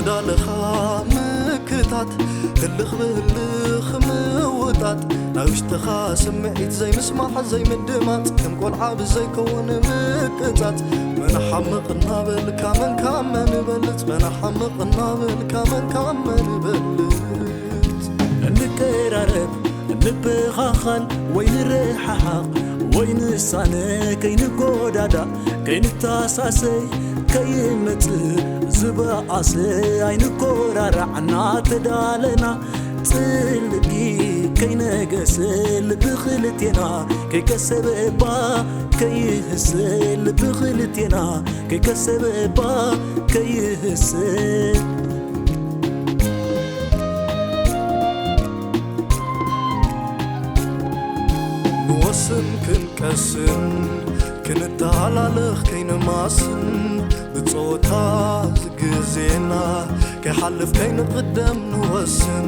ዳልኻ ምክታት፣ ህልኽ ብህልኽ ምውጣጥ፣ ናይ ውሽጥኻ ስምዒት ዘይምስማዕ ዘይምድማፅ፣ ከም ቆልዓ ብዘይከውን ምቅጻጽ፣ መን ሓምቕ እናበልካ መን ካብ መን ይበልጽ፣ መን ሓምቕ እናበልካ መን ካብ መን ይበልጽ። እንቀራረብ፣ እንበኻኻል ወይ ንረሓሓቕ ወይ ንሳነ፣ ከይንጎዳዳእ ከይንተሳሰይ፣ ከይመጽእ ዝበኣሰ፣ ኣይንኮራራዕ እናተዳለና፣ ጽልኢ ከይነገሰ ልቢ ክልቴና፣ ከይከሰበ እባ ከይህሰ ልቢ ክልቴና፣ ከይከሰበ እባ ከይህሰ። ንወስን ክንቀስን፣ ክንተሃላለኽ ከይንማስን፣ ብጸወታ ግዜና ከይሓልፍ ከይንቕደም ንወስን፣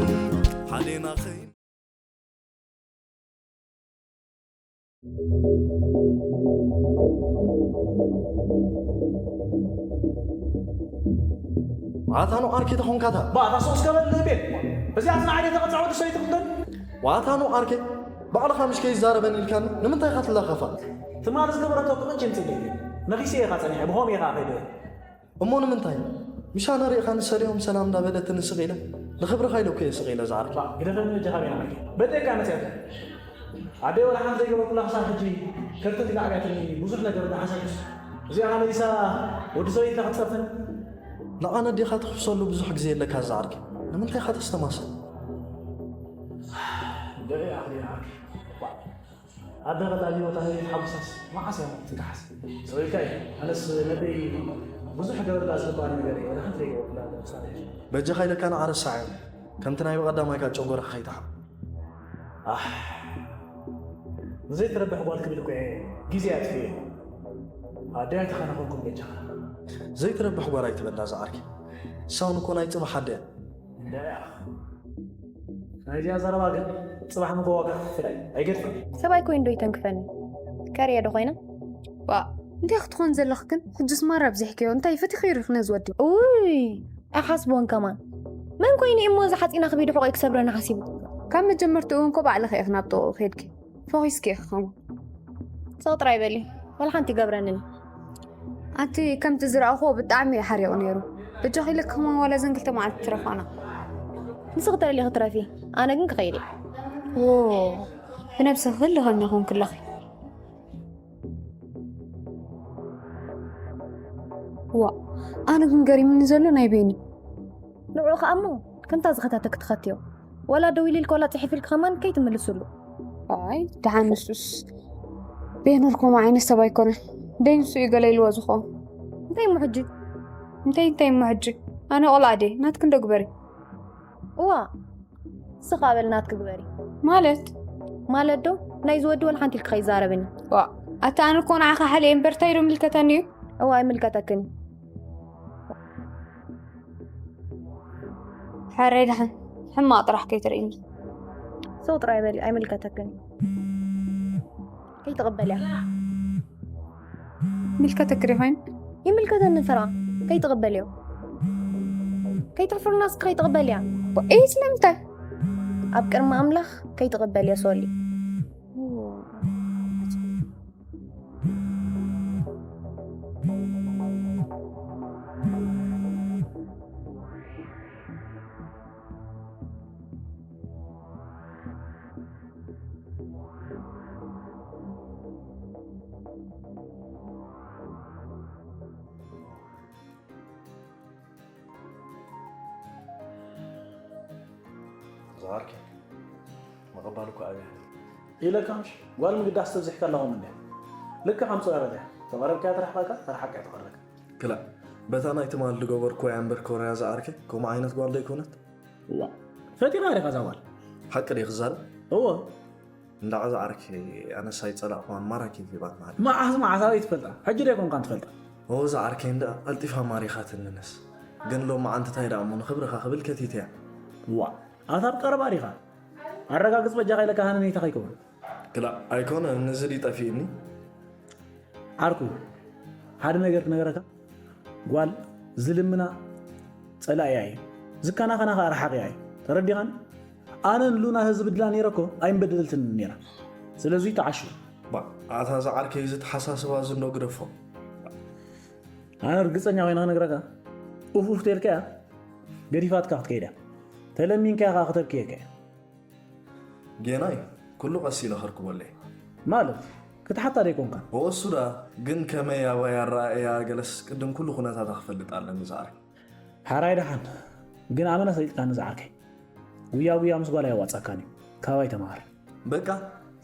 ሓዴና ከይ ኣታ ኖ ኣርኪ ተኾንካታ። ባታ ሶስ ከበል ልቤ። እዚኣ ዝናዓይ ተቐጻ ወዲ ሰበይቲ ክትደል። ዋታ ኖ ኣርኪ፣ ባዕልኻ ምሽ ከይዛረበን ኢልካኒ፣ ንምንታይ ኢኻ ትላኸፋ? ትማሊ ዝገበረቶ ቅጭን ጽልኢ። ነኺሰ ኢኻ ጸኒሐ፣ ብኾም ኢኻ ከይደ። እሞ ንምንታይ? ምሻ ንሪእኻ ንሰሊኦም ሰላም እንዳበለትኒ ስቕ ኢለ። ንኽብርኻ ኢለ እኮ እየ ስቕ ኢለ ዝዓርኪ። ባ፣ ግደፈኒ በጃኻ ቤና ዓርኪ። በደካ መጽያት። ኣደይ ወላ ሓንቲ ዘይገበርኩላ ክሳብ ሕጂ ከርተት ኢላ ዓብያትኒ ብዙሕ ነገር እንዳሓሰብኩስ። እዚኣ መሊሳ ወዲ ሰበይትካ ክትጸርፈኒ። ንኣነ ዲኻ ትኽፍሰሉ ብዙሕ ግዜ የለካ ዝዓርኪ። ንምንታይ ኢኻ ተስተማስል? ደይ ኣኽሊ ዓርኪ። ኣደ ቐላል ህይወት ኣህሊት ሓጎሳስ መዓስ እያ ትከሓስ? ሰበይካ እዩ። ኣነስ ነደይ ብዙሕ ገበርላ ዝግባኒ ነገር እዩ። ወላ ሓንቲ ዘይገበርኩላ ክሳብ ሕጂ። በጃኻ ኢለካ ንዓ ረሳዕ እዮ። ከምቲ ናይ ብቐዳማይካ ጨጎራኻ ከይትሓም። ኣሕ፣ ዘይትረብሕ ጓል ክብል እኮ እየ ግዜ ኣጥፊኤ። ኣደይ ኣይተኸናኸንኩም በጃኻ። ዘይትረብሕ ጓል ኣይትበላ ዝዓርኪ። ሳውን እኮ ናይ ጽባሕ ኣደ እያ። እንዳ እያ። ናይዚኣ ዘረባ ግን ጽባሕ ምጎ ዋጋ ክፍል ኣይ-፣ ኣይገድፍን። ሰብኣይ ኮይኑ ዶ ይተንክፈኒ? ቀርየ ዶ ኮይነ? ዋ፣ እንታይ ክትኾን ዘለኽ ግን? ሕጅስ ማራ ኣብዚሕክዮ። እንታይ ፈቲኽዮ ዲኺ ነዚ ወዲ? ኡይ፣ ኣይሓስቦን ከማን። መን ኮይኑ እሞ እዚ ሓጺን ኣኽቢዱ ሕቖይ ክሰብረኒ ሓሲቡ? ካብ መጀመርትኡ እኮ ባዕልኺ ኢኺ ናብ ጥቕኡ ከይድኪ። ፈኺስኪ ኢኺ ከማን። ስቕ ጥራይ በሊ። ዋላ ሓንቲ ይገብረንን። ኣቲ ከምቲ ዝረኣኹዎ ብጣዕሚ እዩ ሓሪቑ ነይሩ። በጃኺ ኢለኪ ከማን ዋላ እዘን ክልተ መዓልቲ ትረፋና። ንስኺ ተደሊኺ ትረፊ፣ ኣነ ግን ክኸይድ እየ። ዎ፣ ብነብስኺ ህልኸኛ ኮንኪ ኣለኺ። ዋ፣ ኣነ ግን ገሪሙኒ ዘሎ ናይ ቤኒ። ንዕኡ ከኣ እሞ ከምታ ዝኸታተኪ ትኸትዮ። ዋላ ደዊሉ ኢልኪ ዋላ ጽሒፉ ኢልኪ ከማን ከይትምልስሉ። ኣይ፣ ደሓን ንሱስ። ቤኖር ከምኡ ዓይነት ሰብ ኣይኮነን። ደይ ንሱ እዩ ገለ ኢልዎ ዝኸውን። እንታይ እሞ ሕጂ? እንታይ እንታይ እሞ ሕጂ? ኣነ ቆልዓ ድየ? ናትኪ እንዶ ግበሪ። እዋ፣ ንስኻ በል ናትኪ ግበሪ። ማለት? ማለት ዶ? ናይዚ ወዲ ወላ ሓንቲ ኢልኪ ከይዛረብኒ። ዋ፣ ኣታ ኣነ እኮ ንዓኻ ሓልየ እምበር እንታይ ዶ ይምልከተኒ እዩ? እዋ፣ ኣይምልከተክን እዩ። ሕራይ ደሓን ሕማቕ ጥራሕ ከይትርእይኒ። ሰው ጥራይ በሊ፣ ኣይምልከተክን እዩ። ከይትቕበልያ። ምልከተኪ ዶ ይኾይን? ይምልከተኒ ፍራ፣ ከይትቕበልዮ። ከይትሕፍርና እስኪ ከይትቕበልያ። እይ ስለምንታይ? ኣብ ቅድሚ ኣምላኽ ከይትቕበልዮ ሶሊ። ዝዓርከይ፣ ምቕባል እኮ ኣብያ። ኢለካ ምሽ፣ ጓል ምግዳስ ተብዚሕካ ኣለኹም እንዴ? ልክዕ ከም ጸረር እያ። ተቐረብካያ ትረሕቐካ፣ ተረሓቅካያ ትቐረካ። ክላእ፣ በታ ናይ ትማል ዝገበርኩዋ እያ እምበር ኮርያ ዝዓርከይ፣ ከምኡ ዓይነት ጓል ዶ ኣይኮነት? ዋ፣ ፈጢራ ዲኻ እዛ ጓል? ሓቂ ድየ ክዛረብ? እወ። እንዳዕ ዝዓርከይ፣ ኣነስ ኣይጸላእኩዋን፣ ማራ ኬፍ ይባል ማለት። መዓስ መዓስ ኣበይ ትፈልጣ? ሕጂ ዶ ኣይኮንካን ትፈልጣ? እወ ዝዓርከይ፣ እንዳ ቀልጢፋ ማሪኻትኒ ነስ። ግን ሎማዓንቲ እንታይ ደኣ እሞ ንኽብርኻ ክብል ከቲተያ። ዋ፣ ኣታ ኣብ ቀረባ ዲኻ? ኣረጋግጽ በጃኻ ኢለካ ሃነነይታ ከይከውን። ክላእ ኣይኮነን፣ እዚ ድዩ ጠፊእኒ? ዓርኩ፣ ሓደ ነገር ክነገረካ። ጓል ዝልምና ጸላእያ እዩ። ዝከናኸና ከኣ ረሓቕያ እዩ። ተረዲኻን? ኣነ ንሉና ህዝቢ ድላ ነይረ እኮ ኣይምበደለትንን ነይራ። ስለዚ ተዓሹ። ባ ኣታ ዝዓርከይ፣ እዚ ተሓሳስባ እዚ እንዶ ግደፎ። ኣነ ርግጸኛ ኮይነ ክነግረካ፣ ኡፍ ኡፍ ተልካያ ገዲፋትካ ክትከይዳ፣ ተለሚንካያ ከኣ ክተብክየካ እያ። ጌናይ፣ ኩሉ ቀስ ኢለ ከርክበለይ። ማለት ክትሓታ ደይኮንካ? ብወሱ ዳ፣ ግን ከመይ ኣባይ ኣረኣእያ ገለስ ቅድም ኩሉ ኩነታታ ክፈልጥ ኣለኒ ዝዓርከይ። ሓራይ ደሓን፣ ግን ኣመና ሰሊጥካኒ ዝዓርከይ። ውያ ውያ ምስ ጓል ኣየዋጻካን እዩ። ካባይ ተማሃር። በቃ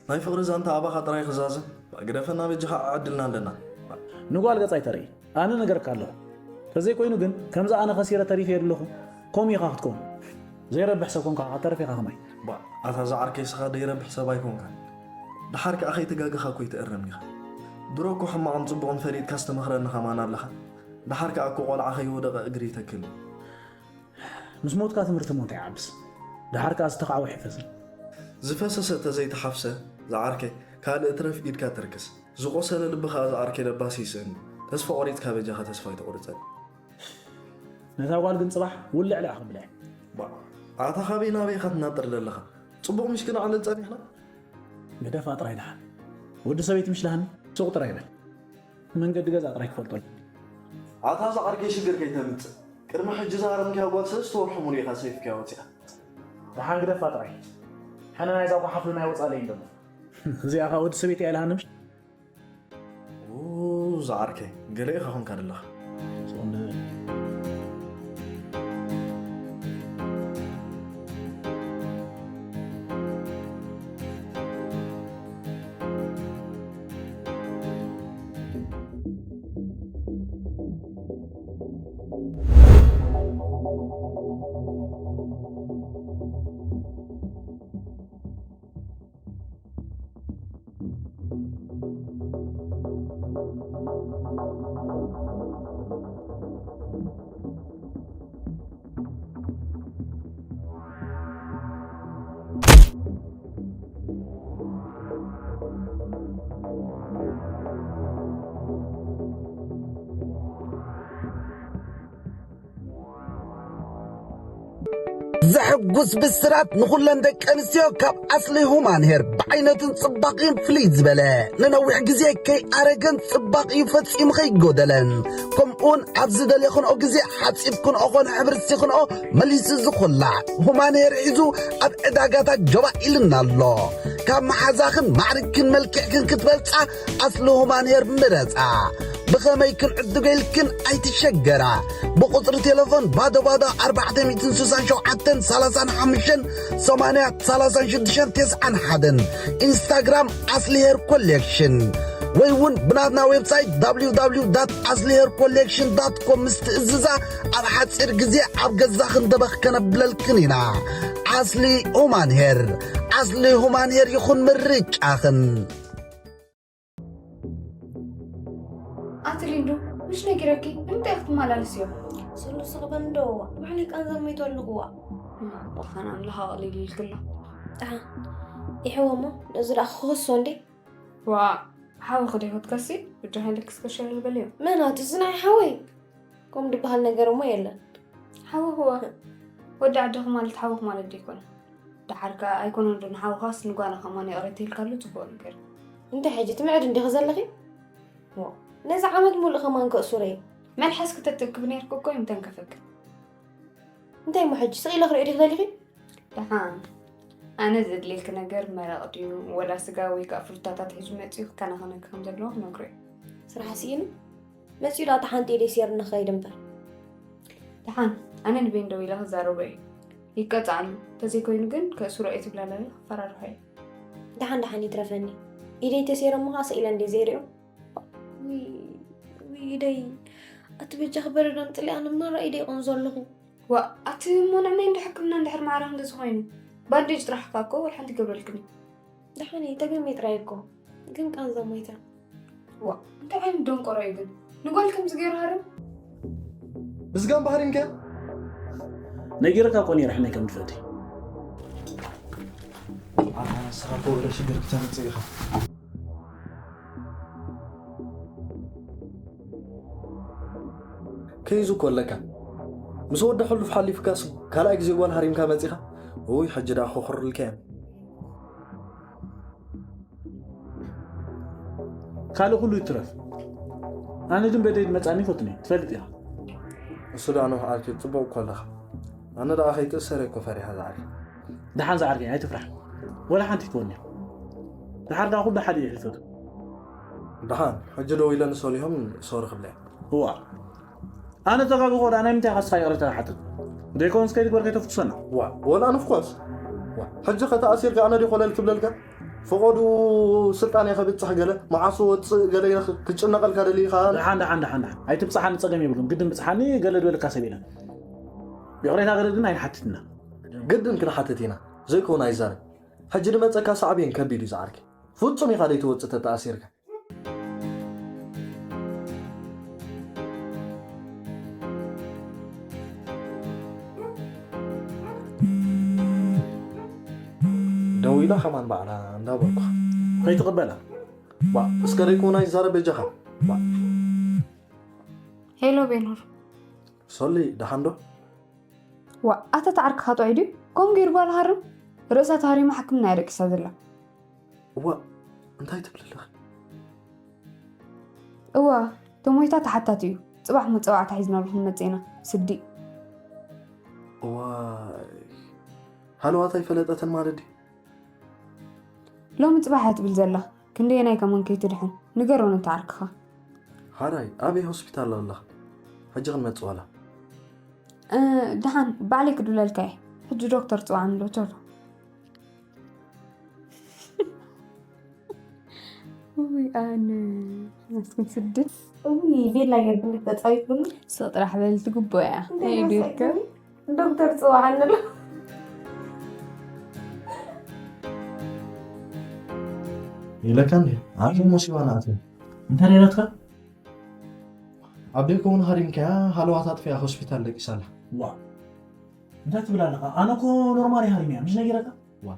ናይ ፍቕሪ ዛንታ ኣባኻ ጥራይ ክዛዘም። ግደፈና በጃኻ፣ ዕድልና ኣለና። ንጓል ገጽ ኣይተርኢ። ኣነ ነገርካ ኣለኹ። ተዘይኮይኑ ግን ከምዚ ኣነ ከሲረ ተሪፈ የድለኹ። ከምኡ ኢኻ ክትከውን። ዘይረብሕ ሰብ ኮንካ ከተርፍ ኢኻ ከማይ። ባ ኣታ ዝዓርከይ፣ ስኻ ደይረብሕ ሰብ ኣይኮንካን። ደሓር ከኣ ከይተጋገኻ እኮ ይትእረም ኢኻ። ድሮ እኮ ሕማቕን ጽቡቕን ፈሊጥካ ዝተመኽረኒ ከማን ኣለኻ። ደሓር ከኣ እኮ ቆልዓ ከይወደቐ እግሪ ይተክል። ምስ ሞትካ ትምህርቲ እሞ እንታይ ይዓብስ? ደሓር ከኣ ዝተኻዕወ ይሕፈስ። ዝፈሰሰ ተዘይተሓፍሰ ዝዓርከይ፣ ካልእ ትረፍ ኢድካ ተርክስ። ዝቖሰለ ልቢ ከኣ ዝዓርከይ ለባሲ ይስእን። ተስፋ ቆሪጽካ በጃኻ ተስፋ ኣይተቑርጸኒ። ነታ ጓል ግን ጽባሕ ውልዕ ልኣ ክብላ እየ። ባ ኣታ ካበይ ናበይ ኢኻ ትናጥር ዘለኻ? ጽቡቕ ምሽ ክንዓልል ጸኒሕና? ግደፋ ጥራይ ደሓን። ወዲ ሰበይቲ ምሽ ደሃኒ ሱቕ ጥራይ በል። መንገዲ ገዛ ጥራይ ክፈልጦ ኣለኒ። ኣታ ዝዓርከይ ሽግር ከይተምጽእ። ቅድሚ ሕጂ ዝሃረምካያ ጓል ሰለስተ ወርሒ ሙሉ ኢኻ ሰይፍካያ ወጺኣ። ደሓን ግደፋ ጥራይ። ሕነ ናይዛ ጓሓፍ ዶ ናይ ወጻለይ እንደሞ። እዚኣ ኸኣ ወዲ ሰበይቲ እያ ኢልሃኒ ምሽ? ኡ፣ ዝዓርከይ፣ ገለ ኢኻ ኾንካ ዘለኻ። ዘሐጉስ ብስራት ንኹለን ደቂ ኣንስትዮ ካብ ኣስሊ ሁማን ሄር። ብዓይነቱን ጽባቕን ፍልይ ዝበለ፣ ንነዊሕ ግዜ ከይኣረገን ጽባቕኡ ፈጺሙ ከይጎደለን፣ ከምኡውን ኣብ ዝደለኽንኦ ግዜ ሓጺብክንኦ ኾነ ሕብርትኽንኦ መሊሱ ዝኹላዕ ሁማን ሄር ሒዙ ኣብ ዕዳጋታት ጆባ ኢልና ኣሎ። ካብ መሓዛኽን ማዕርግክን መልክዕክን ክትበልጻ ኣስሊ ሁማን ሄር ምረጻ። ብኸመይ ክንዕድጎ ኢልክን ኣይትሸገራ። ብቁጽሪ ቴሌፎን ባዶ ባዶ ኣርባዕተ ሚእትን ስሳን ሸውዓተን ሰላሳን ሓሙሽተን ሰማንያ ሰላሳን ሽዱሽተን ተስዓን ሓደን፣ ኢንስታግራም ኣስሊ ሄር ኮሌክሽን፣ ወይ እውን ብናትና ዌብሳይት www.aslihaircollection.com ምስ ትእዝዛ ኣብ ሓጺር ግዜ ኣብ ገዛኽን ደበኽ ከነብለልክን ኢና። ኣስሊ ሁማን ሄር፣ ኣስሊ ሁማን ሄር ይኹን ምርጫኽን። ኣቲ ሊንዱ፣ ምሽ ነጊረኪ፣ ንምንታይ ክትመላለስዮ? ስንዱ ስቕ በል እንዶ፣ ባዕለይ ቃንዛ ሞይቱ ኣለኹዋ። ብርሃን ኣምላኽ ኣቕሊሉ ኢልክላ። ደሓን፣ ይሕወ እሞ፣ ነዚ ደኣ ክኸሶ እንዴ? ዋእ፣ ሓውኺ ዶ ክትከሲ? ብጃ ሃይለክስ ከሸለል በልዮ። መን ኣቲ እዚ ናይ ሓወይ? ከምኡ ዝበሃል ነገር እሞ የለን። ሓውኽዋ፣ ወዲ ዓድኺ ማለት ሓውኺ ማለት ዶ ኣይኮነን? ደሓር ከኣ ኣይኮነን ዶ ንሓውኻስ ንጓና ከማን ይቕሬታ ኢልካሉ ጽቡቕ ነገር እዩ። እንታይ ሕጂ ትምዕድ እንዲኺ ዘለኺ? ዋ፣ ነዚ ዓመት ሙሉእ ከማን ከእሱረ እየ። መልሓስኪ ተትእክቢ ነይርኪ እኮ ይምተንከፈኪ። እንታይ እሞ ሕጂ ስቕ ኢለ ክርእዮ ዲኺ ደሊኺ? ደሓን ኣነ ዘድልየኪ ነገር መረቕ ድዩ ወላ ስጋ ወይ ከኣ ፍሩታታት ሒዙ መጺኡ ክከናኸነኪ ከም ዘለዎ ክነግሮ እየ። ስራሕ ስኢኑ መጺኡ ደኣ እታ ሓንቲ ኢደይ ሴርኒ ክኸይድ እምበር። ደሓን ኣነ ንቤን ደዊለ ክዛረቦ እየ። ይቀጽዓሉ፣ እንተዘይኮይኑ ግን ከእስሮ እየ ትብላ ኣለላ ክፈራርሖ እየ። ደሓን ደሓን ይትረፈኒ። ኢደይ ተሴረ እሞ ኸኣ ስኢለ እንድየ ዘይርእዮ። ውይ ውይ ኢደይ፣ ኣቲ በጃኺ በረዶ ኣምጽልኣኒ እምበር ኢደይ ይቕንዞ ኣለኹ። ዋእ ኣቲ እሞ ንዕመይ እንዶ ሕክምና እንድሕር ማዕረ ክንድዚ ኮይኑ ባንዴጅ ጥራሕ እኳ እኮ ወላ ሓንቲ ይገብረልክን እዩ። ደሓን እየ ተገሜ ጥራይ እኮ ግን ቃንዛ ሞይታ። ዋእ እንታይ ዓይነት ደንቆሮ እዩ ግን ንጓል ከምዚ ገይሩ ሃርም። ብዝጋም ባህሪምከ ነጊረካ እኮ ነይረ ሕመይ ከም ትፈትይ። ኣታ ንስኻ እኮ ገለ ሽግር ክተምጽእ ኢኻ። ከይዙ እኮ ኣለካ። ምስ ወዲ ሕሉፍ ሓሊፍካስ ካልኣይ ግዜ ጓል ሃሪምካ መጺኻ? ውይ፣ ሕጂ ደኣ ክኹርልካ እዮም። ካልእ ኩሉ ይትረፍ፣ ኣነ ግን በደይ መጻኒ ይፈትኒ ትፈልጥ ኢኻ። እሱ ደኣ ንውሕ ዓርኪ ጽቡቕ እኮ ኣለኻ። ኣነ ደኣ ከይትእሰር እኮ ፈሪሓ ዝዓርኪ። ደሓን ዝዓርከይ ኣይትፍራሕ፣ ወላ ሓንቲ ይትወኒ። ድሓር ደኣ ኩሉ ሓደ እዩ ሕልፈቱ። ደሓን ሕጂ ደው ኢለ ንሶሊሆም ሶሪ ክብለ እዋ። ኣነ ተጋግኾ ደኣ ናይ ምንታይ ካስኻ ይቕረታ ሓትት? ዘይኮንስ ከይዲ ግበር ከይተፍኩሰና። ዋ፣ ወላ ንፍኮስ። ዋ፣ ሕጂ ከተኣሲርካ ኣነ ዲኾ ለል ክብለልካ? ፈቐዱ ስልጣን እየ ከብጽሕ ገለ፣ መዓስ ወጽእ ገለ ኢለ ክጭነቐልካ ደሊኻ? ደሓን፣ ደሓን፣ ደሓን፣ ደሓን። ኣይትብጽሓኒ፣ ጸገም የብሉን። ግድን ብጽሓኒ ገለ ዝበልካ ሰብ የለን። ይቕሬታ ገለ ግን ኣይንሓትትና። ግድን ክንሓትት ኢና። ዘይኮነ ኣይዛረብ። ሕጂ ንመጸካ ሳዕቤን ከቢድ እዩ ዝዓርኪ። ፍጹም ኢኻ ደይትወጽእ ተተኣሲርካ። ደው ኢላ ከማን ባዕላ እንዳበልኩ። ከይትቕበላ። ባ፣ እስከ ደይኮና ይዛረብ በጃኻ። ባ። ሄሎ ቤኖር። ሶሊ፣ ደሓን ዶ? ዋ፣ ኣታ ተዓርክኻ ጥዑይ ድዩ? ከምኡ ገይሩ ጓል ሃርም? ርእሳ ተሃሪማ ሕክምና እያ ደቂሳ ዘላ። እዋ፣ እንታይ ትብሊ ኣለኺ? እዋ፣ ተሞይታ ተሓታቲ እዩ። ጽባሕ መጸዋዕታ ሒዝናሉ ክንመጽእ ኢና። ስዲ። እዋይ፣ ሃለዋታ ኣይፈለጠትን ማለት ድዩ? ሎሚ ጽባሕ እያ ትብል ዘላ። ክንደየናይ ከማን ከይትድሕን። ንገሮ ነቲ ዓርክኻ። ሓራይ፣ ኣበይ ሆስፒታል ኣለኻ? ሕጂ ክንመጽእ ዋላ? እ፣ ደሓን፣ ባዕለይ ክድውለልካ እየ። ሕጂ ዶክተር ጽዋዕኒ ኣሎ፣ ቶሎ። ውይ፣ ኣነ መስኪን ስድት። ውይ፣ ቬላ ጌርክኒ ተጻዊትክሉ። ስቕ ጥራሕ በል፣ ትግቦ እያ። እንታይ ናይ ዶክተር? መሳኪ። ዶክተር ጽዋዕኒ ኣሎ። ኢለካ እንዴ? ዓቢ ሙሲባ ናት። እንታይ ነይረትካ? ኣዴ ከውን ሃሪምካያ፣ ሃለዋት ኣጥፊኣ ሆስፒታል ደቂሳ ኣላ። ዋ፣ እንታይ ትብል ኣለኻ? ኣነ እኮ ኖርማል እየ ሃሪመያ፣ ምሽ ነጊረካ? ዋ፣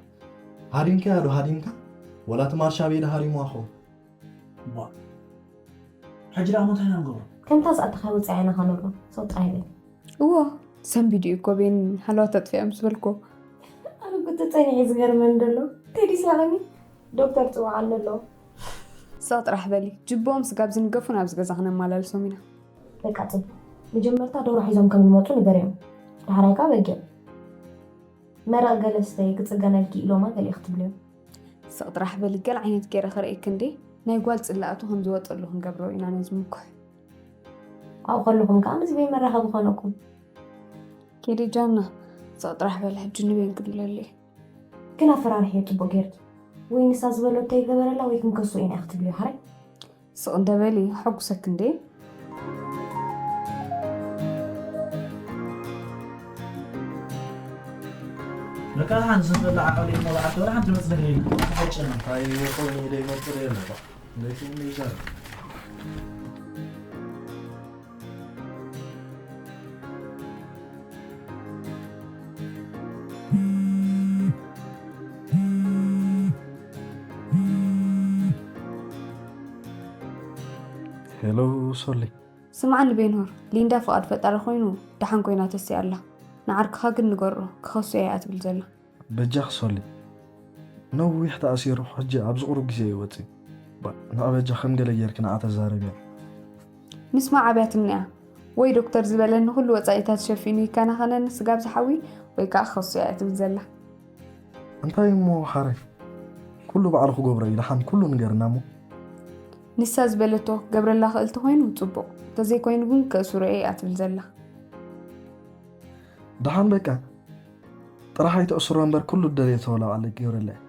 ሃሪምካያ ዶ ሃሪምካ? ወላ እቲ ማርሻ ቤላ ሃሪምዋ ኸውን። ዋ፣ ሕጂ ደኣ እንታይ ኢና ንገብሮ? ከምታ ዝኣተኻ ወጻኢ ኢና ኸነብሎ፣ ሰው ጥራይ በል። እዎ፣ ሰንቢዱ እዩ እኮ ቤን ሃለዋት ኣጥፊኣ ምስ በልኮ። ኣነ እኮ ተጸኒሐ ዝገርመኒ ዘሎ። ቴዲ ስላቐኒ ዶክተር ጽውዓኒ ኣሎ። ስቕ ጥራሕ በሊ። ጅብኦም ስጋብ ዝንገፉ ናብዚ ገዛ ክነመላልሶም ኢና። በቃ ጽቡቕ። መጀመርታ ደርሆ ሒዞም ከም ዝመጹ ንገርዮም። ዳሕራይ ከኣ በጊዕ። መረቕ ገለ ስተይ ክጽገነልኪ ኢሎማ ገለ ክትብልዮም። ስቕ ጥራሕ በሊ። ገለ ዓይነት ገይረ ክርእየኪ እንዴ? ናይ ጓል ጽላእቱ ከም ዝወጠሉ ክንገብሮ ኢና ነዚ ምኩሕ። ኣብኡ ከለኹም ከኣ ምስ ቤን መራኸቢ ኮነኩም። ኬዲ ጃና፣ ስቕ ጥራሕ በሊ። ሕጂ ንቤን ክድውለሉ እየ። ግን ኣፈራርሕዮ ጽቡቕ ጌርኪ። ወይ ንሳ ዝበለቶ ይገበረላ ወይ ክንከሶ ኢና ክትብልዮ ሓራይ። ስቕ እንደ በሊ፣ ሕጉሰክ እንዴ? በቃ፣ ደሓን ዝንበላ ዓቃሊ እሞ በዓልቲ ወላ ሓንቲ መጽለሊ የለን። ተፈጨና። እንታይ ይኹን፣ ኢደ ይመጽእ የለን። እንደዚህ ይዛል። ሄሎ ሶሊ። ስምዓኒ ቤንሆር፣ ሊንዳ ፍቓድ ፈጣሪ ኮይኑ ደሓን ኮይና ተሲኣ ኣላ። ንዓርክኻ ግን ንገሮ፣ ክኸሶ እየ እያ ትብል ዘላ። በጃኺ ሶሊ፣ ነዊሕ ተኣሲሩ፣ ሕጂ ኣብዚ ቁሩብ ግዜ እዩ ወጺኡ። ባ፣ ንዓ በጃ ከም ገለ ጌርኪ ንዓ ተዛረብያ። ንስማ ዓብያትኒ እያ። ወይ ዶክተር ዝበለኒ ኩሉ ወጻኢታት ሸፊኑ ይከናኸነኒ ስጋብ ዝሓዊ፣ ወይ ከኣ ክኸሶ እያ ትብል ዘላ። እንታይ እሞ ሓራይ፣ ኩሉ ባዕሉ ክገብሮ እዩ። ደሓን ኩሉ ንገርና እሞ። ንሳ ዝበለቶ ክገብረላ ክእል ተኾይኑ ጽቡቕ፣ እንተዘይኮይኑ ግን ከእስሮ እየ እያ ትብል ዘላ። ደሓን በቃ፣ ጥራሕ ኣይተእስሮ እምበር ኩሉ ደልየቶ ወላ ባዕለይ ክገብረላ እየ።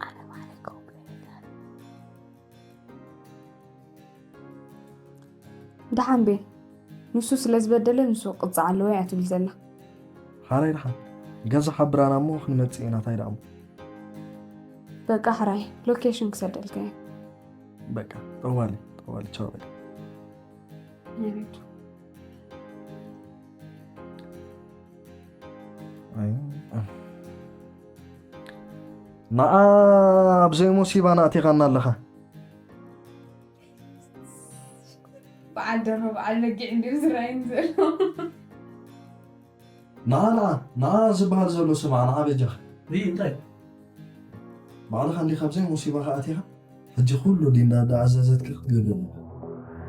ኣነ ባዕለይ ክገብሮ እየ። ደሓን ቤ፣ ንሱ ስለ ዝበደለ ንሱ ክቕጻዕ ኣለዎ እያ ትብል ዘላ። ሓራይ ደሓን፣ ገዛ ሓብራና እሞ ክንመጽእ ኢና፣ እንታይ ደኣ እሞ። በቃ ሕራይ፣ ሎኬሽን ክሰደልካ እየ። በቃ፣ ጠዋሊ፣ ጠዋሊ፣ ቻው በቃ። ናይ ቤቱ። ኣይ፣ ንዓ ኣብ ዘይሞሲባና ኣቲኻና ኣለኻ። በዓል ደርሆ፣ በዓል በጊዕ እንድዩ ዝረኣይን ዘሎ። ንዓ ንዓ ንዓ ዝበሃል ዘሎ ስማዕ፣ ንዓ በጃኻ። እይ፣ እንታይ? ባዕልኻ እንዲኻ ኣብዘይ ሙሲባ ከኣቲኻ፣ ሕጂ ኩሉ ሊንዳ እንዳኣዘዘትካ ክትገብር ኣለካ።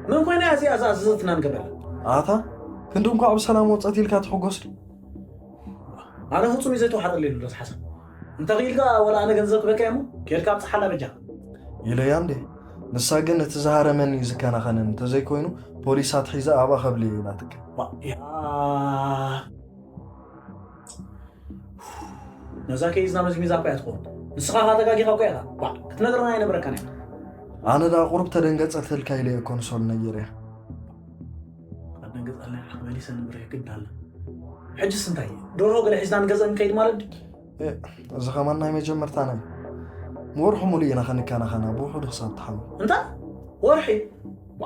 መን ኮይና እያ እዚኣ ዝኣዘዘትና ንገብረላ? ኣታ ክንዲ እንኳዕ ብሰላም ወፀት ኢልካ ትሕጎስ ዶ? ኣነ ፍጹም እዩ ዘይተዋሓጠለይ ዶ ሓሳብ። እንተ ክኢልካ ወላ ኣነ ገንዘብ ክበካ እሞ ኬድካ ኣብጽሓላ በጃ። ኢለያ እንዴ? ንሳ ግን እቲ ዝሃረመኒ እዩ ዝከናኸነኒ፣ እንተዘይኮይኑ ፖሊስ ኣትሒዘ ኣብኣ ከብልዮ ኢላትካ። ዋ፣ ያ። ነዛ ከይዝና መዝሚዛ እኮ እያ ትኸውን። ንስኻ ኸኣ ተጋጊኻ እኮ ኢኻ። ዋ፣ ክትነግረና ኣይነበረካን እያ። ኣነ ደኣ ቁሩብ ተደንገጸትልካ ኢለ እየ ኮንሶል ነይረ። ኣደንገጻልና ኢኻ መሊሰ ንምርህ ግድ ኣለ። ሕጅስ እንታይ? ደርሆ ገለ ሒዝና ንገዝእ ንከይድ ማለት ድዩ? እ፣ እዚ ኸማን ናይ መጀመርታና እዩ። ንወርሑ ሙሉእ ኢና ኸንከናኸና፣ ብውሑዱ ክሳብ ትሓዊ። እንታይ? ወርሒ? ዋ፣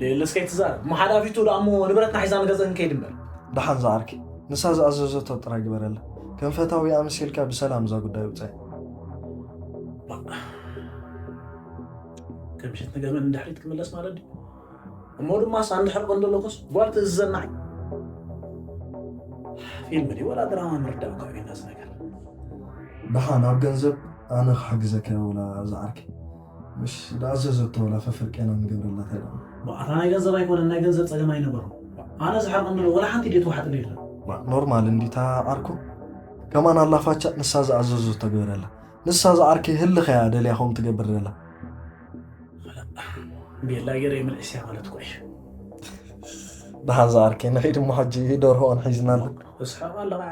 ደየለስ ከይትዛረብ። እሞ ሓዳፊቱ ደኣ እሞ ንብረትና ሒዛ ንገዝእ ንከይድ እምበር። ደሓን ዝዓርከይ፣ ንሳ ዝኣዘዘቶ ጥራይ ግበረላ። ከም ፈታዊ ኣምሲልካ ብሰላም እዛ ጉዳይ ውጻእ። ዋ፣ ከምሸት ንገመን ንድሕሪት ክምለስ ማለት ድዩ? እሞ ድማ ሳንድሕር ቀንዶ ለኮስ ጓል ትእዝዘና እዩ። ፊልም ድዩ ወላ ድራማ ምርዳእ እኳ እዩ ነዚ ነገር። ደሓን ኣብ ገንዘብ ኣነ ክሕግዘካ እየ ወላ ዝዓርከይ። ምሽ ዝኣዘዘቶ ወላ ፈፍርቄና ንገብረላ እንታይ ደኣ። ኣታ ናይ ገንዘብ ኣይኮነን፣ ናይ ገንዘብ ጸገም ኣይነበሮም። ኣነ ዝሕር ቀንዶ ወላ ሓንቲ ድዩ ትዋሓጥለይ የለን። ኖርማል እንዲታ ዓርኩ። ከማን ኣላፋቻ ንሳ ዝኣዘዘቶ ግበረላ። ንሳ ዝዓርከይ ህልኽ እያ ደልያ ከምኡ ትገብር ዘላ። ቤላ ገይረ ይምልእስ እያ ማለት እኮ እዩ። ደሓን ዝዓርከይ ንኸይድ እሞ ሕጂ ደርሆ ሒዝና ኣሎ። እስሓቕ ኣለኻ።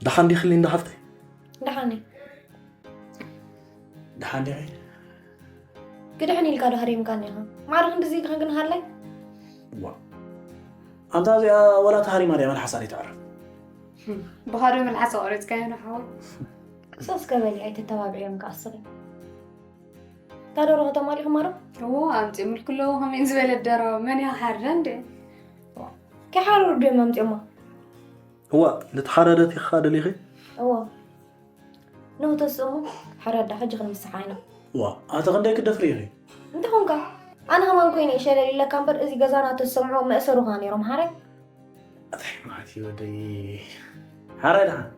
ደሓን ዲኺ ሊንዳ ሓፍተይ? ደሓን እየ። ደሓን ዲኺ? ክድሕን ኢልካ ዶ ሃሪምካኒ ኢኻ? ማዕረ ክንድዚ ኢልካ ግን ሃላይ? ዋ። ኣንታ እዚኣ ወላ ተሃሪማ ድያ መልሓሳ ዘይተዕርፍ? ብኻዶ መልሓሳ ቆሪጽካዮ ዶ ሓወይ? ሰስ ከበሊ ኣይተተባብዕዮም ከኣ ስኺ። እታ ደርሆ ተማሊኹማ ዶ? እዎ፣ ኣምጺኦምልኪ ኣለዉ። ከመይ ዝበለት ደርሆ? መን እያ ክሓርዳ እንዴ? ከይሓረዱ ድዮም ኣምጺኦማ? እዋ፣ ንተሓረደት ኢኻ ደሊኺ? እዎ። ኖ ተስእሞ፣ ሓረዳ፣ ሕጂ ክንምስሓ ኢና። ዋ፣ ኣቲ ክንደይ ክደፍሪ ኢኺ? እንታይ ኾንካ? ኣነ ከማን ኮይነ እየ ሸለል ኢለካ እምበር፣ እዚ ገዛና ተሰምዖ መእሰሩኻ ነይሮም፣ ሓራይ? ኣታይ፣ ማዕት እዩ ወደይ። ሓራይ ደሓን።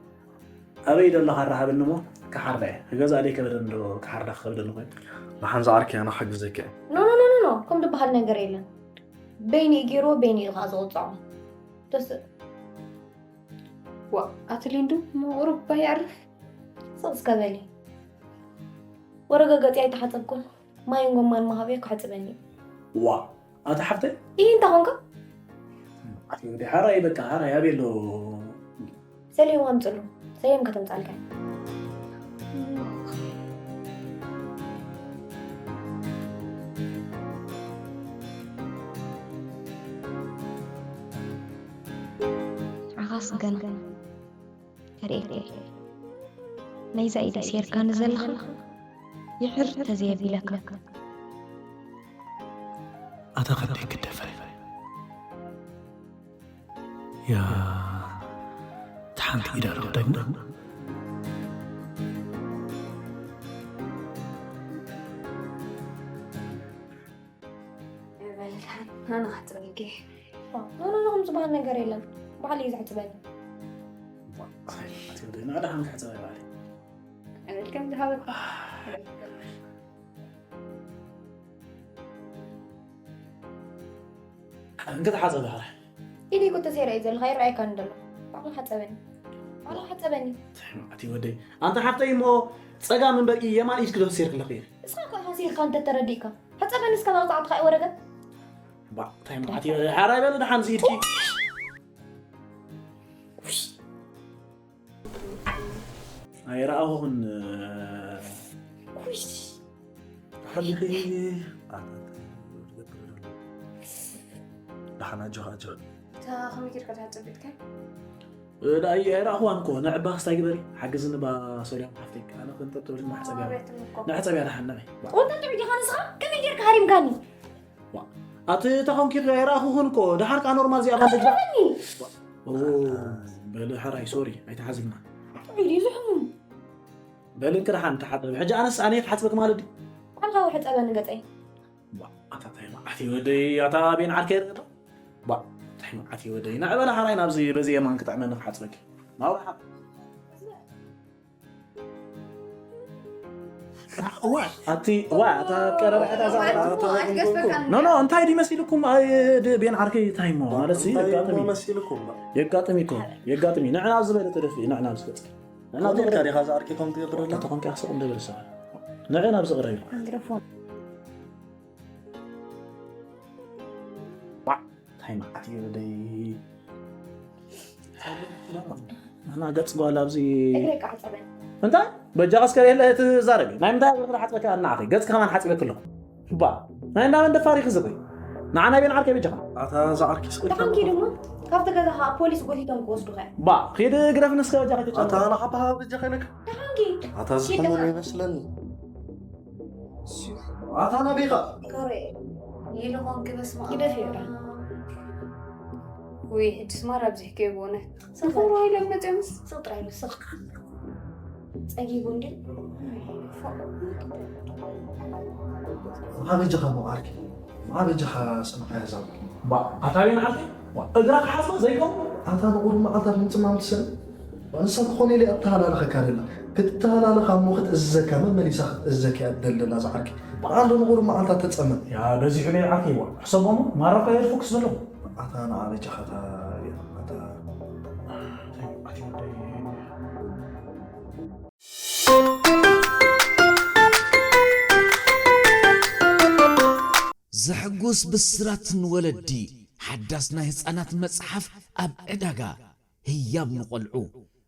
ኣበይ ደሎ ካራ ሃበኒ እሞ ክሓርዳ እየ። ክገዝኣ ደይ ከበደኒ ዶ ክሓርዳ ክኸብደኒ ኮይኑ? ደሓን ዝዓርከይ ኣነ ክሕግዘኪ እየ። ኖ፣ ኖ፣ ኖ፣ ኖ፣ ኖ። ከም ዝበሃል ነገር የለን። በይኑ እዩ ገይርዎ፣ በይኑ እዩ ከዓ ዝቕፅዖ። ተስ-፣ ዋ፣ ኣቲ ሊንዱ፣ እሞ ቁሩብ እባ የዕርፍ። ስቕ እስከ በሊ። ወረገገፂ ኣይተሓፀብኩን። ማይን ጎማን መሃብዮ ክሕፅበኒ እዩ። ዋ፣ ኣቲ ሓፍተይ? ኢሂ፣ እንታይ ኾንካ? ኣቲ ወዲ ሓራይ፣ በቃ፣ ሓራይ ኣበይ ኣሎ? ሰሊም ኣምፅሉ። ሰሊም ከተምፃልካ እየ። ንዓኻስ ገና ከርእየካ እየ። ናይዛ ኢደይ ሴርካኒ ዘለኻ ይሕር ተዘየቢለካ። ኣታ ክንደይ ክደፈር። ያ፣ እቲ ሓንቲ ኢዳ ዶ ክደግሞ? በል፣ ኣነ ክሕጽበልኪ። ኖ፣ ኖ፣ ኖ፣ ከም ዝበሃል ነገር የለን። ባዕሉ እዩ ዘሕጽበኒ። ኣቲ ወደይ፣ ንዓ ደሓን ክሕጽበ ባዕለይ። እብል ከም ዝሃበ። እንክትሓጸብ ዳሕራይ። ኢደይ እኮ ተሰይራ እዩ ዘለኻ፣ ይረኣየካ እንዶ ኣሎ። ባዕሉ ሓጸበኒ። ዋላ ሓጸበኒ። ኣቲ ወደይ ኣንታ ሓፍተይ እሞ ጸጋም እምበር የማን ኢድ ክዶ ሴር ክለኽ እየ እስኻ እኮ ኢኻ ሲርካ እንተተረዲእካ። ሕጸበኒ እስከ መቕጻዕትኻ እዩ ወረገ። ባ እንታይ ማዕት ይበለ ሓራይ በለ ደሓን ዝኢድኪ ኣይረኣኹን ኩሽ ሓሊኺ ደሓን ኣጆኻ ኣጆኻ እታ ከመይ ጌርካ ድሓን ጸቢጥካ ዳይ ኣይረኣኹዋን እኮ ንዕባ ክስታይ ግበሪ ሓግዝኒ ባ ሶርያ ሓፍተይ ኣነ ክንጠብ ትብል ንሕጸብያ ንሕጸብያ ደሓን ንዒ ወንታ ጥዑይ ዲኻ ንስኻ ከመይ ጌርካ ሃሪምካኒ ኣቲ ተኾንኪ ኣይረኣኹኹን እኮ ደሓር ከኣ ኖርማል እዚኣ ባንደጅ ሓኒ በል ሕራይ ሶሪ ኣይተሓዝልና ጥዑይ ድዩ ዝሕሙም በል እንክርሓን ተሓጸብ ሕጂ ኣነስ ኣነ ክሓጽበክ ማለት ድዩ ባዕልኻ ውሕጸበኒ ገጸይ ኣታ ታይ መዓት ወደይ ኣታ ቤን ዓርከይ ባ ታይ መዓት ወደይ ንዕበላ ሓራይ ናብዚ በዚ የማን ክጥዕመኒ ክሓጽበክ ናውራ ሓ ኣቲ ዋ እታ ቀረባ ሕታ ዛ ኖ ኖ እንታይ ድዩ መሲልኩም ቤን ዓርከይ እንታይ እሞ ማለት ሲ የጋጥም እዩ መሲልኩም የጋጥም እዩ የጋጥም እዩ ንዕና ኣብ ዝበለ ተደፊ ንዕና ኣብ ዝበለ ንዕና ኣብ ከመይ ኢልካ ዝበለ ዲኻ ዝኣርኪ ከም ትገብረላ ተኾንካ ክስቕ እንደብል ሰብ ንዕና ኣብ ዝቕረብ እዩ ሚክሮፎን እንታይ መዓት እዩ ወደይ እና ገጽ ጓል ኣብዚ እግረይ ቃዕጸበን እንታይ በጃ ቀስከር የለ ትዛረቢ ናይ ምንታይ እግርክ ሓጽበካ እናዓኸ ገጽ ከማን ሓጽበክ ኣለኹ ባ ናይ እንዳ መን ደፋር ይኽዝብ ንዓ ናይ ቤን ዓርከይ በጃኻ ኣታ ዝዓርኪ ስቕ ኢልካ ደሓንኪ ድማ ካብቲ ገዛ ከዓ ፖሊስ ጎቲቶም ክወስዱኸ ባ ኺድ ግደፍ ንስከ በጃኻ ኣታ ተጫወት ንሓባሃ በጃኻ ኢለካ ደሓንኪ ኣታ ዝኾነ ይመስለኒ ኣታ ናበይኻ ኮሬ ይልኾን ክበስማ ግደፍ ይብላ ውይ ሕጅስ ማር ኣብዚሕከዮ ብእውነት ንኽብሮ ኢሎም መፅኦምስ ስቕ ጥራይ ኢሉ ስቕ ጸጊቡ እንዲ መዓበጃኻ ሞ ዓርኪ መዓበጃኻ ስምዓያ ዛብ ባ ኣታ ቤን ዓርከይ እግራ ክሓጽባ ዘይከውን ኣታ ንቑሩብ መዓልታት ምጽማም ትሰን ንሳ ትኾነ ኢለ ኣተሃላለኸካ ደላ ክትተሃላለኻ እሞ ክትእዝዘካ መመሊሳ ክትእዝዘካ እያ ትደሊ ደላ ዝዓርኪ በዓል ንቑሩብ መዓልታት ተጸመም ያ በዚሑ ናይ ዓርከይ ዋ ሕሰቦሞ ማራኻ የድፉ ክስበለኹ ኣታ ንዓበጃኻ እታ ኣታ ዘሐጉስ ብስራት ንወለዲ፣ ሓዳስ ናይ ህጻናት መጽሓፍ ኣብ ዕዳጋ። ህያብ ንቖልዑ፣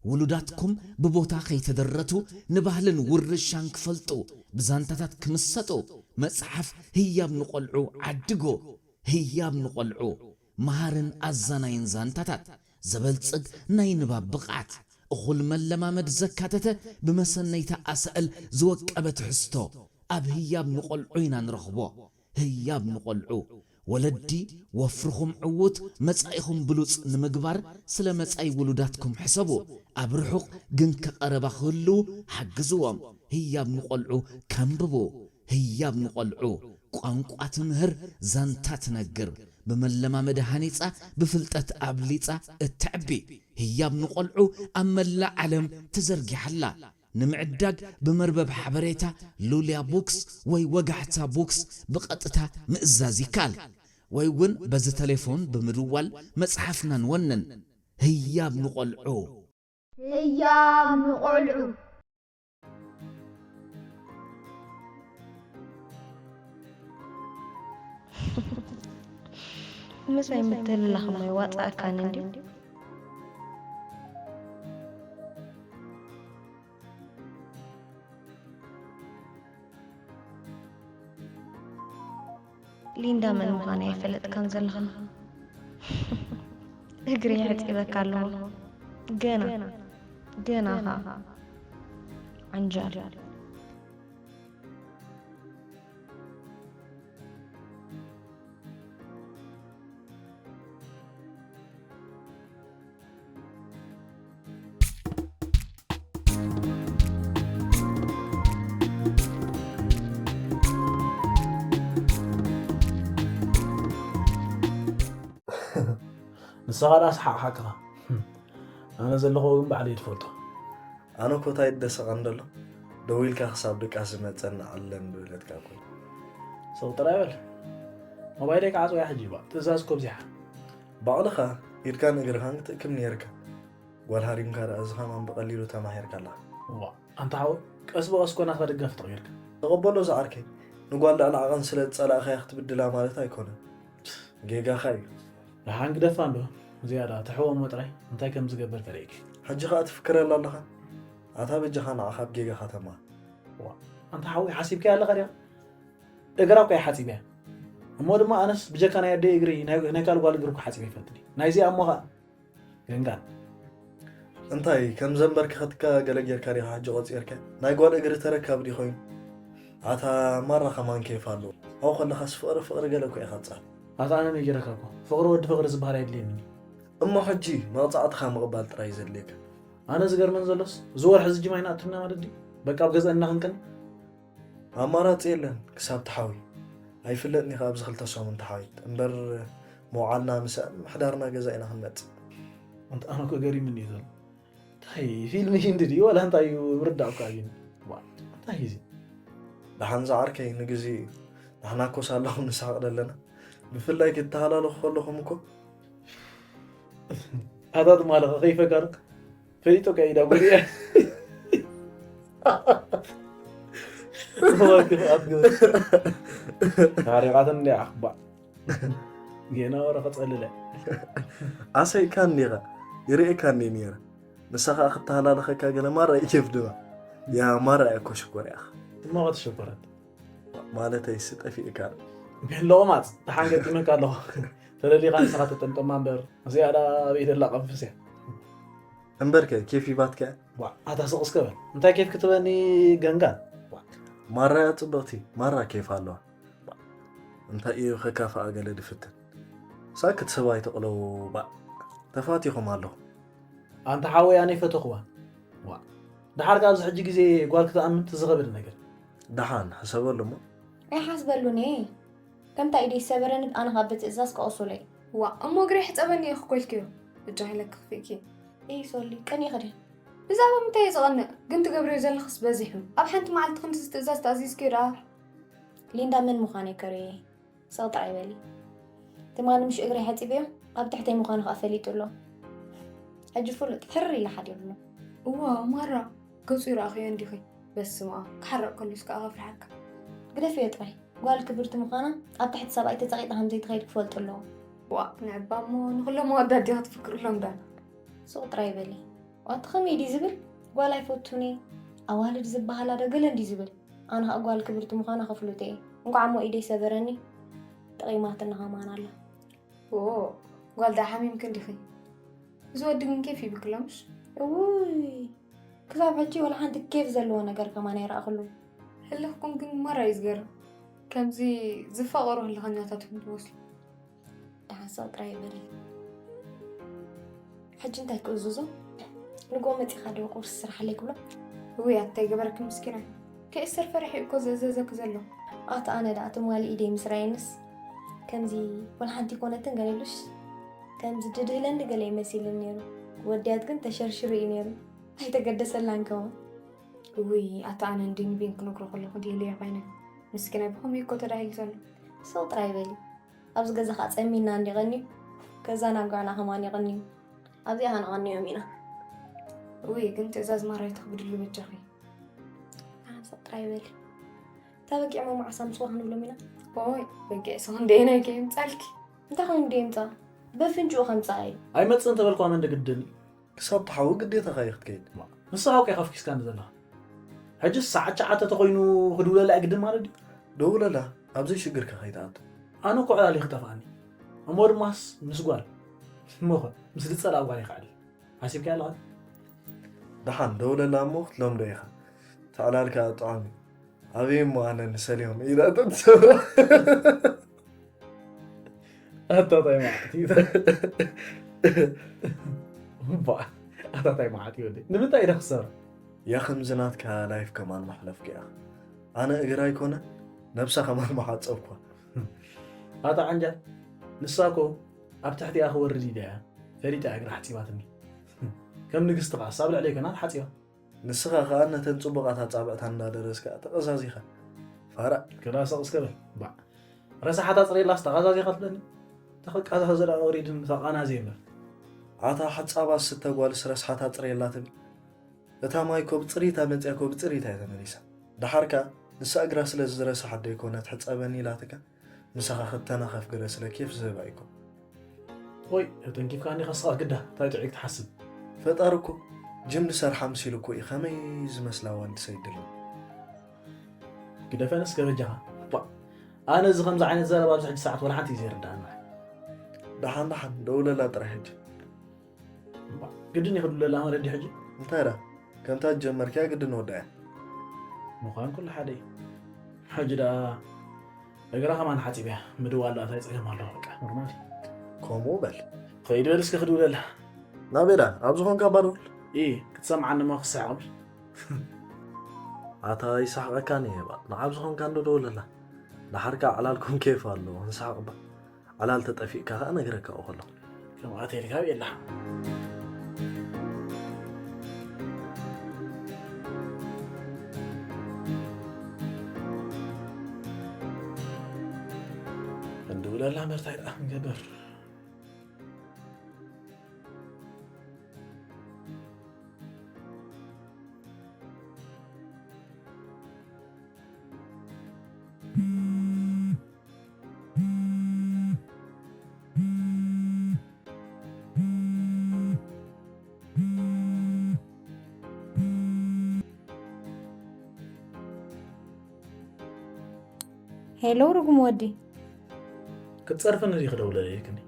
ውሉዳትኩም ብቦታ ከይተደረቱ ንባህልን ውርሻን ክፈልጡ፣ ብዛንታታት ክምሰጡ፣ መጽሓፍ ህያብ ንቖልዑ ዓድጎ። ህያብ ንቖልዑ፣ መሃርን ኣዛናይን ዛንታታት፣ ዘበልጽግ ናይ ንባብ ብቕዓት፣ እኹል መለማመድ ዘካተተ ብመሰነይታ ኣሳእል ዝወቀበ ትሕዝቶ ኣብ ህያብ ንቖልዑ ኢና ንረኽቦ። ህያብ ንቖልዑ፣ ወለዲ ወፍርኹም ዕዉት መጻኢኹም ብሉጽ ንምግባር ስለ መጻኢ ውሉዳትኩም ሕሰቡ። ኣብ ርሑቕ ግን ከቐረባ ክህልዉ ሓግዝዎም። ህያብ ንቖልዑ ከንብቡ። ህያብ ንቖልዑ ቋንቋ ትምህር፣ ዛንታ ትነግር፣ ብመለማመዲ ሃኒጻ፣ ብፍልጠት ኣብሊጻ እተዕቢ። ህያብ ንቖልዑ ኣብ መላእ ዓለም ተዘርጊሓ ኣላ። ንምዕዳግ ብመርበብ ሓበሬታ ሉልያ ቡክስ ወይ ወጋሕታ ቡክስ ብቐጥታ ምእዛዝ ይከኣል። ወይ እውን በዚ ተሌፎን ብምድዋል መጽሓፍና ንወንን። ህያብ ንቖልዑ። ህያብ ንቖልዑ። ምሳይ ምትልላኽ እሞ ይዋፅኣካኒ እንድዩ። ሊንዳ መን ምዃነይ ኣይፈለጥካን ዘለኻ። እግሪ የሕፂበካ ኣለኹ። ገና ገና ኸዓ ዓንጃል። ንስኻ ዳኣ ሰሓቕካ ኣለኻ። ኣነ ዘለኽዎ ግን ባዕለይ እየ ዝፈልጦ። ኣነ እኮ እንታይ ደሰቓ እንደሎ ደዊልካ ክሳብ ድቃስ ዝመፀና ኣለን ዝበለትካ እኮ እዩ። ሰው ጥራይ በል። ሞባይለይ ክዓፅዋ እየ ሕጂ እባ ትእዛዝ እኮ ኣብዚሓ። ባዕልኻ ኢድካን እግርኻን ክትእክብ ነይርካ። ጓል ሃሪምካ ደኣ እዚ ኸማን ብቐሊሉ ተማሂርካ ኣለኻ። ዋ ኣንታ ሓወይ ቀስ ብቐስ ኮ ናትካ ደጋፊ ተቐይርካ። ተቐበሎ ዝዓርከይ፣ ንጓል ልዕሊ ዓቐን ስለ ዝጸላእኻያ ክትብድላ ማለት ኣይኮነን። ጌጋኻ እዩ። ደሓን ግደፋ እንዶ ዝያዳ ትሕወሞ ጥራይ እንታይ ከም ዝገብር ተርእየኪ። ሕጂ ኸኣ ትፍክረላ ኣለኻ? ኣታ በጃኻ ንዓኻ ኣብ ጌጋኻ ተማሃር። ዋ ኣንታ ሓወይ ሓሲብካያ ኣለኻ ዲኻ? እግራ እኮ እየ ሓፂበያ። እሞ ድማ ኣነስ ብጀካ ናይ ኣደይ እግሪ ናይ ናይ ካልእ ጓል እግሪ እኮ ሓፂበ ይፈልጥ ድየ? ናይዚኣ እሞ ኸኣ ገንጋን። እንታይ ከም ዘንበርክኸትካ ገለ ጌርካ ዲኻ ሕጂ ቆጺርካ? ናይ ጓል እግሪ ተረካቢ ድዩ ኮይኑ? ኣታ ማራ ከማን ኬፍ ኣለዎ። ኣብኡ ከለኻስ ፍቕሪ ፍቕሪ ገለ እኮ ኢኻ ትጻር። ኣታ ኣነ ነጊረካ እኮ ፍቕሪ ወዲ ፍቕሪ ዝበሃል ኣየድልየንን እዩ። እሞ ሕጂ መቕጻዕትኻ ምቕባል ጥራይ እዩ ዘድልየካ። ኣነ ዝገርመን ዘሎስ እዚ ወርሒ እዚ ጅማ ኣይንኣቱና ማለት ድዩ? በቃ ኣብ ገዛ እናኽንቅን ኣማራጺ የለን ክሳብ ትሓዊ። ኣይፍለጥን ኢኻ ኣብዚ ክልተ ሰሙን ተሓዊት እምበር ምውዓልና ምሳእ ምሕዳርና ገዛ ኢና ክንመጽእ። ኣንተ ኣነ እኮ ገሪምኒ እዩ ዘሎ። እንታይ ፊልም ሂንዲ ድዩ ዋላ እንታይ እዩ ምርዳእ እኮ ኣብዩኒ። ዋ እንታይ እዩ እዚ? ደሓን ዝዓርከይ ንግዜ እዩ። ንሕና እኮ ሳለኹም ንስሓቕ ዘለና። ብፍላይ ክትተሃላለኹ ከለኹም እኮ ኣታ ትማለኸ ከይፈጋርክ ፈሊጦ ከይዳ ጉድ እያ። ክፍኣት ግበ። ታሪኻትን እንዲ ኣኽባእ ጌና ወረ ከጸልለ ኣሰይካን ዲኻ ይርእየካን እንዲ ነይረ። ንሳ ኸኣ ክተሃላለኸካ ገለ ማራ እዩ ኬፍ ድማ። ያ ማራ እኮ ሽኮር ኢኻ። እሞ ከተሸኮረት ማለተይ ስጠፊእካ። ሎቕማጽ ደሓን ገጢመካ ኣለኹ። ተደሊኻ ንስኻ ተጠምጠማ እምበር እዚኣ ዳ ኣበይ ደላ ቀንፍስ እያ። እምበርከ ኬፍ ይባትካ። ዋ ኣታ ስቕ እስከ በል እንታይ ኬፍ ክትበኒ ገንጋን። ዋ ማራ እያ ጽብቕቲ ማራ ኬፍ ኣለዋ። እንታይ እዩ ከካፍኣ ገለ ድፍትን። ሳክት ሰብ ኣይተቕለው ባእ። ተፋቲኹም ኣለኹም። ኣንታ ሓወይ ኣነ ይፈተኽዋ። ዋ ደሓር ካብዚ ሕጂ ግዜ ጓል ክትኣምን ትዝኸብል ነገር። ደሓን ሕሰበሉ እሞ። ኣይሓስበሉን እየ። ከምታ ኢደይ ዝሰበረኒ ኣነ ካብ ብትእዛዝ ክቐሱለይ። ዋ እሞ እግረይ ሕጸበኒ ኢኺ ኮልክዮ። እጃ ኢለኪ ክፍእኪ። እይ ሶሊ ቀኒእኺ ድኺ? ብዛዕባ ምንታይ እየ ዝቐንእ ግን ትገብርዮ ዘለኽስ በዚሑ። ኣብ ሓንቲ መዓልቲ ክንድዚ ትእዛዝ ተኣዚዝክዮ ደኣ። ሊንዳ መን ምዃነይ ከርእየ። ሰቕ ጥራይ በሊ። ትማሊ ምሽ እግረይ ሓጺበዮ ኣብ ትሕተይ ምዃኑ ከኣ ፈሊጡ ኣሎ። ሕጂ ፍሉጥ ሕርር ኢሉ ሓዲሩ ኣሎ። እዋ ማራ ገጹ ይረኣኽዮ እንዲኺ። በስመ ኣብ ክሓርቕ ከሉስ ከኣ ከፍርሓካ። ግደፍዮ ጥራይ ጓል ክብርቲ ምዃና ኣብ ትሕቲ ሰብኣይ ተጸቒጣ ከም ዘይትኸይድ ክፈልጡ ኣለዎ። ዋእ ንዕባ እሞ ንኹሎም ኣወዳት ዲኻ ትፍክርሎም ዳ። ሱቕ ጥራይ በሊ። ዋቲ ኸመይ ድዩ ዝብል ጓል ኣይፈቱን እየ ኣዋልድ ዝበሃላ ዶ ገለ እንድዩ ዝብል። ኣነ ኸኣ ጓል ክብርቲ ምዃና ከፍልጦ እየ። እንቋዕ እሞ ኢደይ ሰበረኒ። ጠቒማትና ኸማን ኣላ። ዎ ጓል ደኣ ሓሚምኪ እንዲኺ። እዚ ወዲ ግን ኬፍ ይብክላ ምሽ? እውይ ክሳብ ሕጂ ወላ ሓንቲ ኬፍ ዘለዎ ነገር ከማን ኣይረኣኹሉን። ህልኽኩም ግን ማራ እዩ ዝገርም። ከምዚ ዝፋቐሩ ህልኸኛታት ኢኹም ትመስሉ። ደሓን ስቕ ጥራይ በሊ። ሕጂ እንታይ ክእዝዞ? ንጎ መጺኻ ዶ ቁርሲ ስርሓለይ ክብሎ? እውይ ኣታይ ገበረኪ ምስኪናይ። ከይእሰር ፈሪሑ እኮ ዘእዘዘኪ ዘሎ። ኣታ ኣነ ደኣ ትማሊ ኢደይ ምስ ረኣየንስ ከምዚ ወላ ሓንቲ ኣይኮነትን ገለ ኢሉስ ከምዚ ድድህለኒ ገለ እዩ መሲልኒ ነይሩ። ወድያት ግን ተሸርሽሩ እዩ ነይሩ። ኣይተገደሰላን ከማን። እውይ ኣታ ኣነ እንዲ ንቤን ክነግሮ ከለኹ ድየለዮ ኮይነ። ምስኪናይ ብኸመይ እኮ ተዳሂሉ ዘሎ። ስቕ ጥራይ በሊ። ኣብዚ ገዛ ከዓ ፀሚና እንዲ ቀንዩ ከዛ ናብ ጋዕና ከማን ይቐንዩ ኣብዚኣ ከነቐንዮም ኢና። እውይ ግን ትእዛዝ ማራ ኣይተኽብድሉ በጃኺ። ሓንሳብ ጥራይ በሊ። እታ በጊዕ መማዕሳ ምስዋ ክንብሎም ኢና። ኦይ በጊዕ ሰው እንደየናይ ከየምፃልኪ። እንታይ ኮይኑ ደየምፃ በፍንጭኡ ከምፃ እዩ። ኣይመፅእን ተበልኳ መን ድግድን እዩ። ክሳብ ትሓዊ ግዴታኻ እዩ ክትከይድ። ንስኻ እኮ ኢኻ ኣፍኪስካኒ ዘለኻ። ሕጅስ ሰዓት ሸዓተ ተኾይኑ ክድውለላ እየ ግድን ማለት ድዩ? ደውለላ ኣብ ዘይሽግርካ ከይትኣቱ። ኣነ እኮ ዕላል እዩ ክጠፍኣኒ። እሞ ድማስ ምስ ጓል እሞኸ ምስ ዝጸልኣ ጓል ይኸዕል ሓሲብካያ ኣለኻ? ደሓን ደውለላ እሞ ክትለምዶ ኢኻ። ተዕላልካ ጥዑም እዩ። ኣበይ እሞ ኣነ ንሰልዮም ኢላ ተትሰብሮ። ኣታ ታይ መዓት እዩ። ኣታ ታይ መዓት እዩ። ንምንታይ ኢዳ ክሰራ? ያ ከምዚ ናትካ ላይፍ ከማን መሕለፍኪ ኢኻ። ኣነ እግራ ኣይኮነ ነብሳ ከማን መሓጸብኳ። ኣታ ዓንጃል ንሳ እኮ ኣብ ትሕቲኣ ክወርድ ኢዳ እያ ፈሊጣ እግራ ሓጺባትኒ። ከም ንግስቲ ከኣ ኣብ ልዕለይ ከና ሓጺባ። ንስኻ ከኣ ነተን ጽቡቓት ኣጻብዕታ እንዳደረስካ ተቐዛዚኻ። ፋራ። ክላ ሰቕ እስከ በል። ባዕ። ረሳሓት ኣጽርየላስ ተቐዛዚኻ ትብለኒ? ተቐቃዛዚ ደኣ ወሪድን ተቓናዚ እምበር። ኣታ ሓጻባ ዝስተ ጓልስ ረስሓታ ጽርየላ ትብል። እታ ማይ እኮ ብጽሪታ መጽያ እኮ ብጽሪታ እያ ተመሊሳ። ደሓር ከኣ ንሳ እግራ ስለ ዝረስሓት ዶ ይኮነት ሕጸበኒ ኢላትካ? ምሳኻ ክተናኸፍ ገለ ስለ ኬፍ ዝህባ እኮ። ወይ ተንኪፍካ እንዲኻ ስኻ ግዳ እንታይ ጥዑይ ክትሓስብ። ፈጣሪ እኮ ጅም ዝሰርሓ ምስ ኢሉ እኮ እዩ ከመይ ዝመስላ ዋንዲ ሰይድሉ። ግደፈንስ ከበጃኻ። ባ ኣነ እዚ ከምዚ ዓይነት ዘረባ ኣብዚ ሕጂ ሰዓት ወላ ሓንቲ እዩ ዘይርዳእና። ደሓን ደሓን ደውለላ ጥራይ ሕጂ። ግድን እዩ ክድውለላ ማለት ድዩ ሕጂ? እንታይ ዳ ከምታ ዝጀመርክያ ግድን ወዳያ። ምዃን ኩሉ ሓደ እዩ። ሕጂ ደኣ እግራ ከማን ሓጺብያ ምድዋል ደኣ እንታይ ጸገም ኣለዎ? በቃ ኖርማል እዩ። ከምኡ በል። ኸይድ በል እስኪ ክድውለላ። ናበይ ዳ ኣብ ዝኾንካ ባዶ። ኢ ክትሰምዓኒ እሞ ክስሕቕ ብል። ኣታ ይስሕቐካን እየ ባ ንዓብ ዝኾንካ እንዶ ደውለላ። ደሓርካ ዕላልኩም ኬፍ ኣለዎ ንስሓቕ ባ። ዕላል ተጠፊእካ ከኣ ነግረካ እኮ ኣለኹ። ከምኣ ተይልካ ብየላ። እንድውለላ መርታይ ደኣ ክንገብር። ሄሎ ርጉም ወዲ። ክትጸርፍኒ ድዩ ክደውለለይ ኢልክኒ?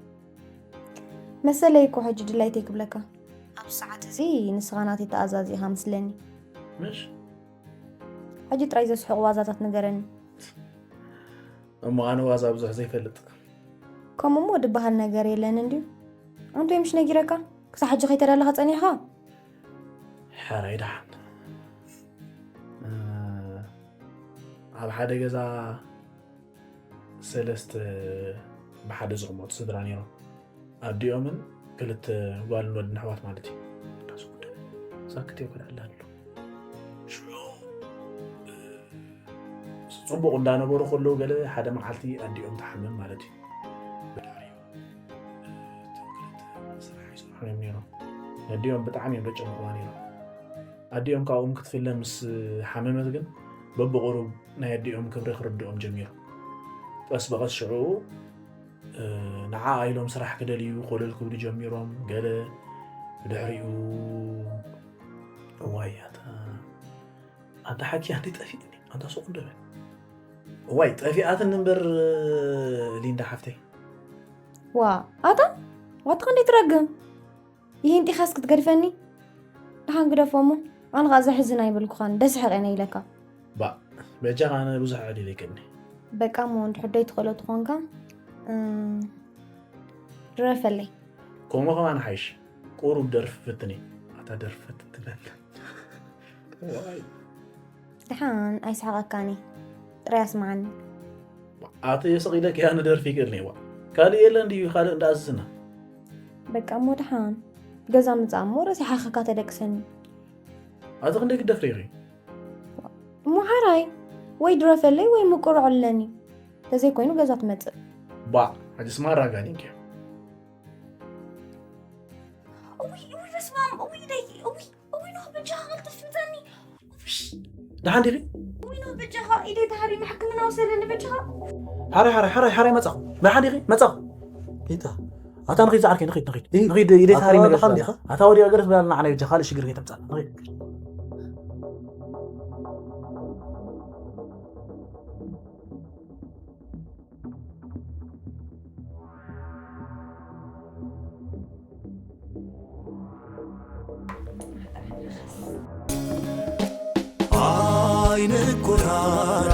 መሰለይ እኮ ሕጂ ድላይተይ ክብለካ። ኣብዚ ሰዓት እዚ ንስኻ ናተይ ተኣዛዚ ኢኻ መስለኒ። ምሽ? ሕጂ ጥራይ ዘስሕቑ ዋዛታት ንገረኒ። እሞ ኣነ ዋዛ ብዙሕ ዘይፈልጥ። ከምኡ እሞ ድበሃል ነገር የለን እንድዩ። ኣንቶይ ምሽ ነጊረካ? ክሳብ ሕጂ ከይተዳለኻ ጸኒሕኻ? ሕራይ ደሓን። እ፣ ኣብ ሓደ ገዛ ሰለስተ ብሓደ ዝቕመጡ ስድራ ነይሮም። ኣዲኦምን ክልተ ጓልን ወድን ኣሕዋት ማለት እዩ። እንዳሱ ጉዳይ ሳክት የኮዳ ኣላ ኣሎ። ሽዑ፣ እ፣ ጽቡቕ እንዳነበሩ ከለዉ ገለ ሓደ መዓልቲ ኣዲኦም ትሓምም ማለት እዩ። ብድሕሪኡ፣ እ፣ እቶም ክልተ ስራሕ ይሰርሑ እዮም ነይሮም። ነዲኦም ብጣዕሚ እዮም ደጨንቕዋ ነይሮም። ኣዲኦም ካብኦም ክትፍለ ምስ ሓመመት ግን በብቑሩብ ናይ ኣዲኦም ክብሪ ክርድኦም ጀሚሩ። ቀስ ብቐስ ሽዑ፣ እ፣ ንዓኣ ኢሎም ስራሕ ክደልዩ ኮለል ክብሉ ጀሚሮም። ገለ ብድሕሪኡ፣ እዋይ፣ ኣታ፣ ኣንታ ሓኪ ኣንዲ ጠፊእኒ፣ ኣንታ ሱቕ እንዶ በል። እዋይ፣ ጠፊኣትኒ እምበር፣ ሊንዳ ሓፍተይ። ዋ፣ ኣታ፣ ዋታ ክንደይ ትረግም? ይህንጢኻስ ክትገድፈኒ? ደሓን ግደፎ እሞ፣ ኣነ ኸኣ ዘሕዝን ኣይበልኩኻን፣ ደስሕቕ እየ ኢለካ። ባእ፣ በጃኻ ኣነ ብዙሕ ዕድል ይከኒ። በቃ እሞ፣ እንድሕር ደይትኽእሎ ተኾንካ፣ እም፣ ድረፈለይ። ከምኡ ከማን ሓይሽ፣ ቁሩብ ደርፊ ፍትኒ። ኣታ ደርፊ ፍትን ትበል። ዋይ። ደሓን ኣይስሕቐካን እየ። ጥራይ ኣስምዓኒ። ኣቲ የስቕ ኢለኪ ኣነ ደርፊ ይክእልኒ እዋ። ካልእ የለን ድዩ ካልእ እንዳኣዝዝና? በቃ እሞ ደሓን። ገዛ ምጻእ እሞ ረሲሓ ከካ ተደቅሰኒ። ኣቲ ክንደይ ክትደፍሪ ኢኺ? እሞ ሓራይ ወይ ድረፈለይ ወይ ምቁርዖ ኣለኒ። ተዘይኮይኑ ገዛ ትመጽእ። ባዕ፣ ሕጅስ ማራ ጋኒንኪ። እውይ፣ እውይ፣ በስመ ኣብ፣ እውይ፣ ደይ፣ እውይ፣ እውይ፣ ኖህ በጃኻ ቀልጥፍ ምጸኒ። እውይ። ደሓን ዲኺ? እውይ፣ ኖህ በጃኻ፣ ኢደይ ተሃሪመ ሕክምና ውሰደኒ በጃኻ። ሓራይ፣ ሓራይ፣ ሓራይ፣ ሓራይ መጻኹ። ደሓን ዲኺ? መጻኹ። ጌታ። ኣታ ንኺድ ዝዓርከይ፣ ንኺድ፣ ንኺድ። እ? ንኺድ፣ ኢደይ ኣታ ተሃሪመ ወዲኻ ገለ እንዲኻ? ኣታ ወዲኻ ገለ ትብላለና፣ ዓናይ በጃኻ፣ ካልእ ሽግር ከይተምጻእ። ንኺድ። ኣይንኮራዕ፣